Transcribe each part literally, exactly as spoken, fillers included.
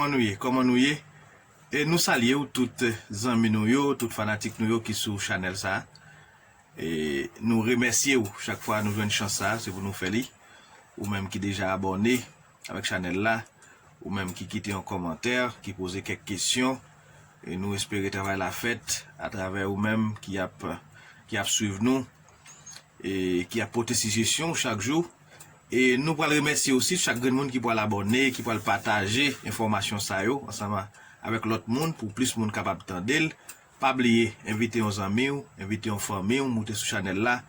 Kòman nou ye? Kòman nou ye? E nou salye w tout, zanmi nou yo, tout fanatik nou yo ki sou chanèl sa. E nou remèsye w chak fwa nou jwenn chans sa, se pou nou fè li. Ou menm ki deja abòne avèk chanèl la, ou menm ki kite yon kòmantè, ki poze kèk kesyon, e nou espere travay la fèt atravè ou menm ki ap, ki ap swiv nou, e ki ap pote sijesyon chak jou. E nou pral remèsye osi chak grenn moun ki pral abòne, ki pral pataje enfòmasyon sa yo ansanm avèk lòt moun pou plis moun kapab tande l. Pa bliye, envite yon zanmi w, envite yon fanmi w, moute sou chanèl la.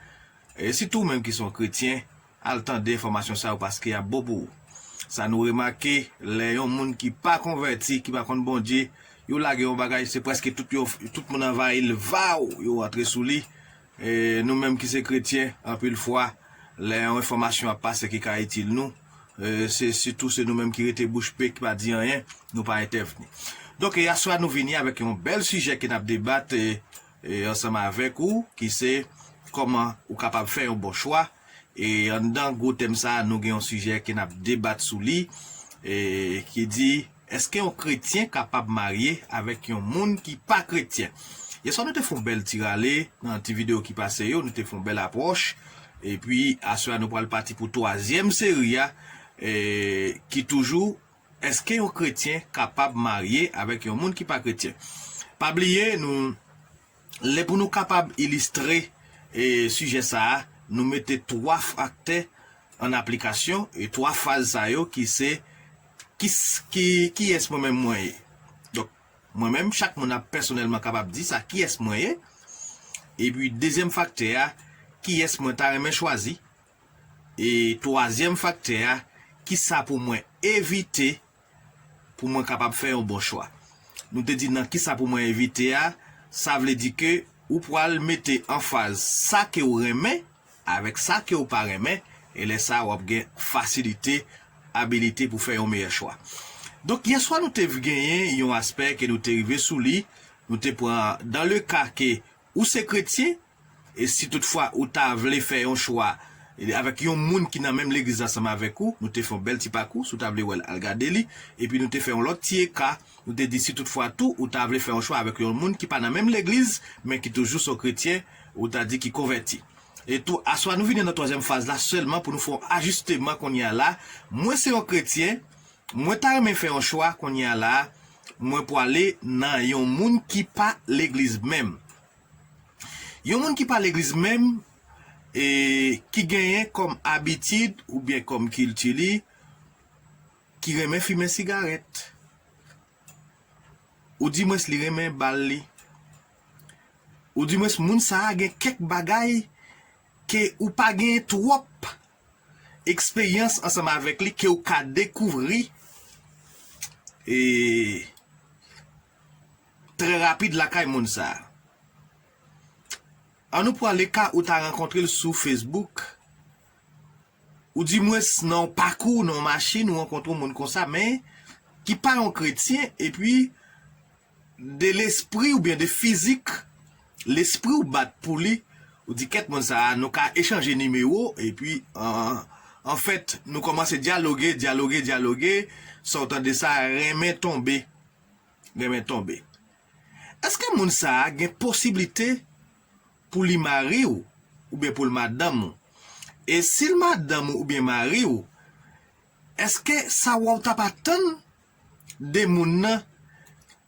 E sitou ou menm ki se yon kretyen, al tande enfòmasyon sa yo paske y ap bon pou ou. Sa nou remake, lè yon moun ki pa konvèti, ki pa konn Bondye, yo lage yon bagay, se prèske tout, yo, tout moun anvayi l, vaw, yo antre sou li. E nou menm ki se kretyen, anpil fwa, lè yon enfòmasyon ap pase ki ka itil nou, e se sitou se nou menm ki rete bouch be, ki pa di anyen, nou pa entèvni. Donk, e aswè a nou vini avèk yon bèl sijè ke n ap debat, e, e ansanm avèk ou, ki se kòman ou kapab fè yon bon chwa. E anndan gwo tèm sa a, nou gen yon sijè ke n ap debat sou li, e ki di, èske yon kretyen kapab marye avèk yon moun ki pa kretyen? Yèswa, nou te fè yon bèl ti rale nan ti videyo ki pase yo, nou te fè yon bèl apwòch. Epi, aswè a, nou pral pati pou twazyèm seri a, e, ki toujou, èske yon kretyen kapab marye avèk yon moun ki pa kretyen? Pa bliye, nou, lè pou nou kapab ilistre, e, sijè sa a, nou mete twa faktè an aplikasyon, e twa faz sa yo ki se, ki, ki, kiyès mwen menm mwen ye. Donk, mwen menm, chak moun ap pèsonèlman kapab di sa, kiyès mwen ye. Epi, dezyèm faktè a, kiyès mwen ta renmen chwazi. E twazyèm faktè a, kisa pou mwen evite pou mwen kapab fè yon bon chwa. Nou te di nan kisa pou mwen evite a, sa vle di ke ou pral mete anfaz sa ke w renmen avèk sa ke w pa renmen, e lè sa a w ap gen fasilite, abilite pou fè yon meyè chwa. Donk, yèswa nou te genyen yon aspè ke nou te rive sou li, nou te pran dans le cas ke ou se kretyen, e si toutfwa ou ta vle fè yon chwa, e avèk yon moun ki nan menm legliz ansanm avèk ou, nou te fè yon bèl ti pakou, si w ta vle wè l, al gade li, epi nou te fè yon lòt ti eka, nou te di si toutfwa tou ou ta vle fè yon chwa avèk yon moun ki pa nan menm legliz, men ki toujou se yon kretyen, ou ta di ki konvèti. E tou, aswè a nou vini nan twazyèm faz la sèlman pou nou fè yon ajisteman kounye a la. Mwen se yon kretyen, mwen ta renmen fè yon chwa kounye a la, mwen pwale nan yon moun ki pa legliz menm. Yon moun ki pa legliz menm, e ki genyen kòm abitid oubyen kòm kilti li, ki renmen fimen sigarèt. Oudimwens li renmen bal li. Oudimwens moun sa a gen kèk bagay ke ou pa gen twòp eksperyans ansanm avèk li ke ou ka dekouvri, e, trè rapid lakay moun sa a. An nou pran le ka ou ta rankontre l sou Facebook, oudimwens nan yon pakou, nan yon machin, ou rankontre yon moun konsa, men ki pa yon kretyen, epi de lespri oubyen de fizik, lespri w bat pou li, ou di, kèt, moun sa a, nou ka echanje nimewo, epi, an, anfèt, nou kòmanse dyaloge, dyaloge, dyaloge, sa w tande sa, renmen tonbe, renmen tonbe. Èske moun sa a gen posiblite pou li mari w oubyen pou l madanm ou? E si l madanm ou oubyen mari w, èske sa w t ap atann de moun nan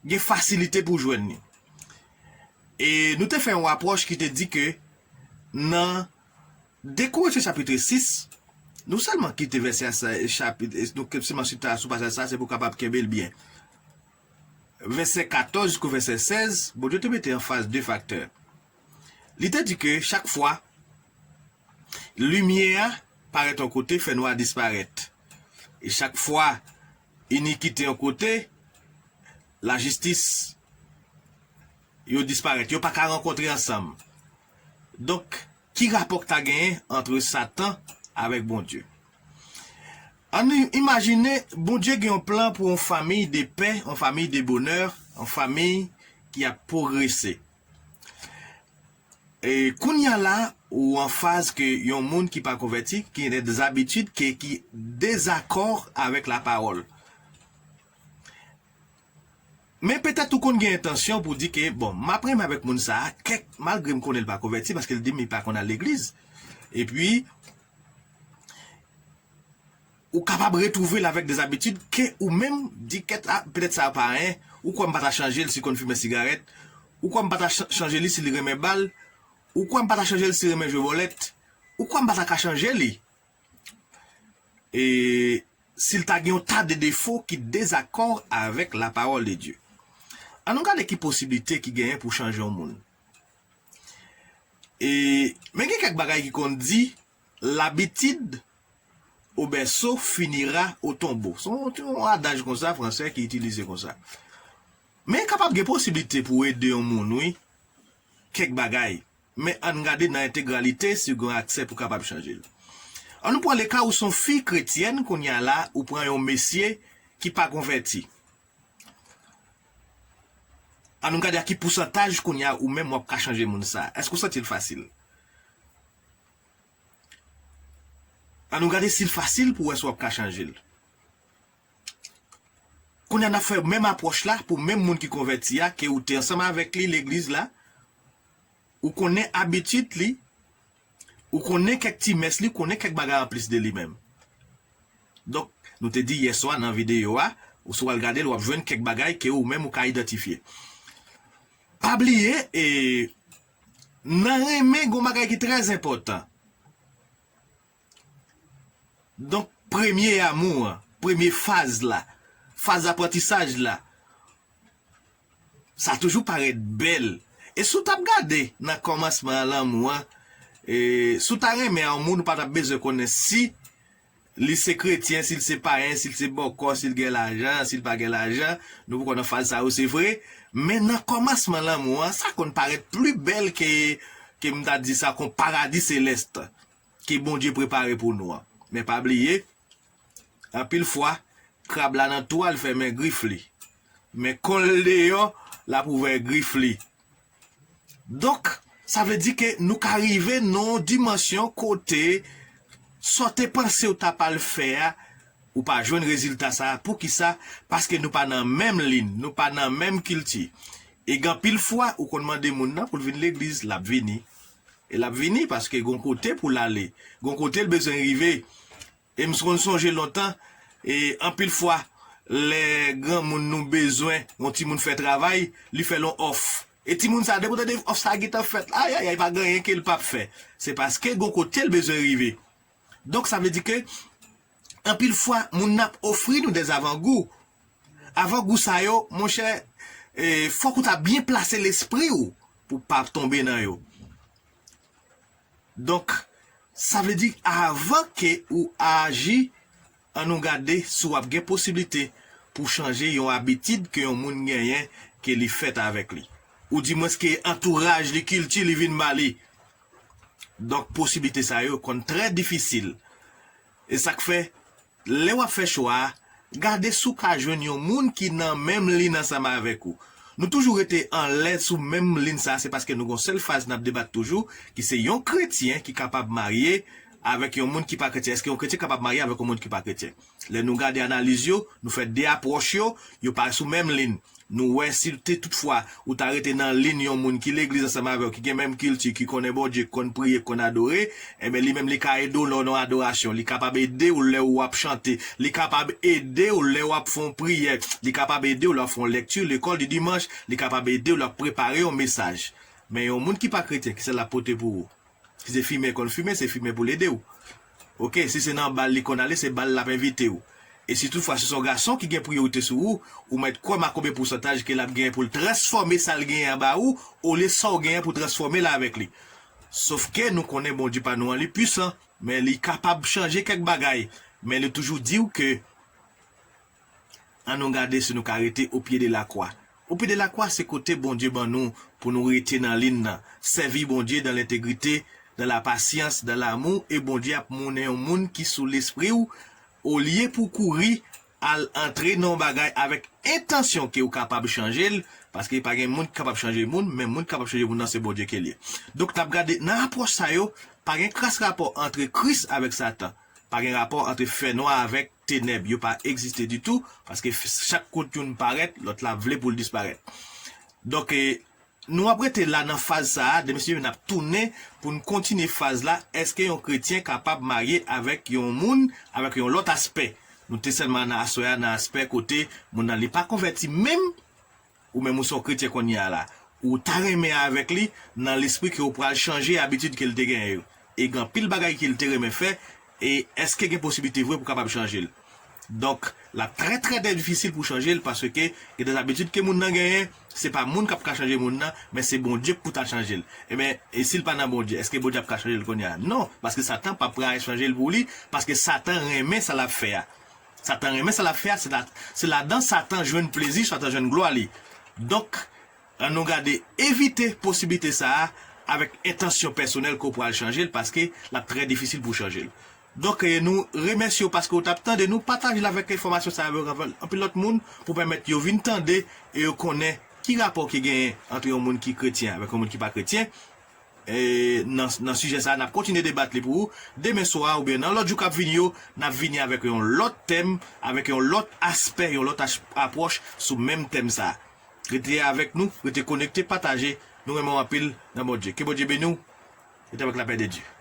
gen fasilite pou jwenn li? E nou te fè yon apwòch ki te di ke nan de Korentyen chapit sis, nou sèlman kite vèsè a, sa, chapit, nou sèlman chita sou pasaj sa, se pou w kapab kenbe l byen. Vèsè katòz jiskou vèsè sèz, Bondye te mete anfaz de faktè. Li te di ke chak fwa limyè a parèt yon kote, fènwa a disparèt. E chak fwa inikite yon kote, lajistis, yo disparèt. Yo pa ka rankontre ansanm. Donk, ki rapò k ta genyen ant Satan avèk Bondye? Ann i-, imajine, Bondye gen yon plan pou yon fanmi de pè, yon fanmi de bonè, yon fanmi ki ap pwogrese. E kounye a la, ou an faz ke yon moun ki pa konvèti, ki gen de zabitid ke, ki dezakò avèk lapawòl. Men petèt ou konn gen entansyon pou di ke, bon, m ap renmen avèk moun sa a, kèk, malgre m konnen l pa konvèti, paske l di m li pa konn al legliz. Epi, ou kapab retwouve l avèk de zabitid ke ou menm di kèt, ah, petèt sa a pa anyen, ou kwè m pa ta chanje l si l konn fimen sigarèt, ou kwè m pa ta ch- chanje li si li renmen bal, ou kwè m pa ta chanje l si l renmen jwe bòlèt, ou kwè m pa ta ka chanje li. E si l ta gen yon ta de defo ki dezakò avèk la parole de Dieu. An nou gade ki posiblite ki genyen pou chanje yon moun. E, men gen kèk bagay ki konn di, l'habitude au berceau finira au tombeau. Se yon, yon adaj konsa, fransè ki itilize konsa. Men kapab gen posiblite pou ede yon moun, wi. Kèk bagay. Men ann gade nan entegralite si w gen aksè pou kapab chanje l. Ann nou pran le ka ou se yon fi kretyèn kounye a la, ou pran yon mesye ki pa konvèti. Ann nou gade a ki pousantaj kounye a ou menm w ap ka chanje moun sa. Èske w santi l fasil? Ann nou gade si l fasil pou wè si w ap ka chanje l. Kounye a n ap fè menm apwòch la pou menm moun ki konvèti a, ke ou te ansanm avèk li legliz la, ou konnen abitid li, ou konnen kèk ti mès li, ou konnen kèk bagay anplis de li menm. Donk, nou te di yèswa nan videyo a, ou si w al gade l, w ap jwenn kèk bagay ke ou menm ou ka idantifye. Pa bliye, e, nan renmen, gen yon bagay ki trè enpòtan. Donk, premye amou an, premye faz la, faz aprantisaj la, sa toujou parèt bèl. E si w t ap gade nan kòmansman an lanmou an, e, si w ta renmen yon moun, ou pa t ap bezwen konnen si li se kretyen, si l se payen, si l se bòkò, si l gen lajan, si l pa gen lajan, nou poko nan faz sa yo, se vre. Men nan kòmansman lanmou an, sa konn parèt pli bèl ke, ke m ta di sa, kon paradi selès ke Bondye prepare pou nou an. Men pa bliye, anpil fwa, krab la nan twou a, l fèmen grif li. Men kon l deyò, l ap ouvè grif li. Donk, sa vle di ke nou ka rive nan yon dimansyon kote sa w te panse w t ap al fè a, ou pa jwenn rezilta sa a. Poukisa? Paske nou pa nan menm liy, nou pa nan menm kilti. E gen anpil fwa, ou konn mande moun nan pou l vin legliz, l ap vini. E l ap vini paske gon kote pou l ale, gon kote l bezwen rive. E m konn sonje lontan, e anpil fwa, lè granmoun nou bezwen yon timoun fè travay, li fè l yon òf. E timoun sa, depi w tande òf sa gentan fèt, ayayay, pa gen anyen ke l p ap fè. Se paske gon kote l bezwen rive. Donk, sa vle di ke, anpil fwa, moun nan ap ofri nou dèzavangou. Avangou sa yo, monchè, e, fòk ou ta byen plase lespri w pou w pa tonbe nan yo. Donk, sa vle di, avan ke ou aji, ann nou gade si w ap gen posiblite pou chanje yon abitid ke yon moun genyen, ke li fèt avèk li. Oudimwens ke antouraj li, kilti li vin ba li. Donk, posiblite sa yo konn trè difisil. E sa k fè, lè w ap fè chwa a, gade si w ka jwenn yon moun ki nan menm liy ansanm avèk ou. Nou toujou rete anlè sou menm liy sa a, se paske nou gon sèl faz n ap debat toujou, ki se yon kretyen ki kapab marye avèk yon moun ki pa kretyen. Èske yon kretyen kapab marye avèk yon moun ki pa kretyen? Lè nou gade analiz yo, nou fè de apwòch yo, yo pa sou menm liy. Nou wè, si te toutfwa ou ta rete nan liy yon moun ki legliz ansanm avè w, ki gen menm kilti, ki konnen Bondye, ki konn priye, ki konn adore, enben, li menm, li ka ede w lè w nan adorasyon. Li kapab ede w lè w ap chante. Li kapab ede w lè w ap fè yon priyè. Li kapab ede w lè w ap fè yon lèkti, lekòl di dimanch. Li kapab ede w lè w ap prepare yon mesaj. Men yon moun ki pa kretyen, ki sèl l ap pote pou ou? Si se fimen konn fimen, se fimen pou l ede w. Oke, si se nan bal li konn ale, se bal l ap envite w. E si toutfwa se yon gason ki gen priyorite sou ou, ou mèt kwè m a konbyen pousantaj ke l ap genyen pou l transfòme sa l genyen an ba ou, olye sa w genyen pou transfòme l avèk li. Sofke nou konnen Bondye pa nou an, li pwisan, men li kapab chanje kèk bagay, men li toujou di w ke Ann nou gade si nou ka rete au pied de la croix. Au pied de la croix, se kote Bondye ban nou pou nou rete nan liy nan. Sèvi Bondye dans l'intégrité, dans la patience, dans l'amour, e Bondye ap mennen yon moun ki sou lespri w, olye pou kouri al antre nan yon bagay avèk entansyon ke w kapab chanje l, paske pa gen moun ki kapab chanje moun, men moun ki kapab chanje moun nan se Bondye ke l ye. Donk, n ap gade nan apwòch sa yo, pa gen kras rapò antre Kris avèk Satan, pa gen rapò antre fènwa avèk tenèb, yo pa egziste ditou, paske chak kout youn parèt, lòt la vle pou l disparèt. Donk, e, nou ap rete la nan faz sa a, demen si Dye vle n ap tounen pou n kontinye faz la, èske yon kretyen kapab marye avèk yon moun, avèk yon lòt aspè? Nou te sèlman nan aswè a, nan aspè kote moun nan li pa konvèti menm, ou menm ou se yon kretyen kounye a la, ou ta renmen avèk li nan lespri ke ou pral chanje abitid ke l te genyen yo. E gen anpil bagay ke l te renmen fè, e èske gen posiblite vre pou w kapab chanje l? Donk, l ap trè, trè, trè difisil pou chanje l, paske gen de zabitid ke moun nan genyen, se pa moun k ap ka chanje moun nan, men se Bondye k pou ta chanje l. Ebyen, e si l pa nan Bondye, èske Bondye ap ka chanje l kounye a? Non, paske Satan p ap ka chanje l pou li, paske Satan renmen sa l ap fè a. Satan renmen sa l ap fè a, se la, se ladan Satan jwenn plezi, Satan jwenn glwa li. Donk, ann nou gade, evite posiblite sa a avèk entansyon pèsonèl ke w pral chanje l, paske l ap trè difisil pou w chanje l. Donk, e, nou remèsye w paske w t ap tande nou, pataje l avèk enfòmasyon sa a avèk anpil lòt moun pou pèmèt yo vin tande e yo konnen ki rapò ki genyen ant yon moun ki kretyen avèk yon moun ki pa kretyen. E, nan, nan sijè sa a, n ap kontinye debat li pou ou. Demen swa oubyen nan lòt jou k ap vini yo, n ap vini avèk yon lòt tèm, avèk yon lòt aspè, yon lòt ach- apwòch sou menm tèm sa a. Rete avèk nou, rete konekte, pataje. Nou renmen w anpil nan Bondye. Ke Bondye beni w. Rete avèk lapè de Dye.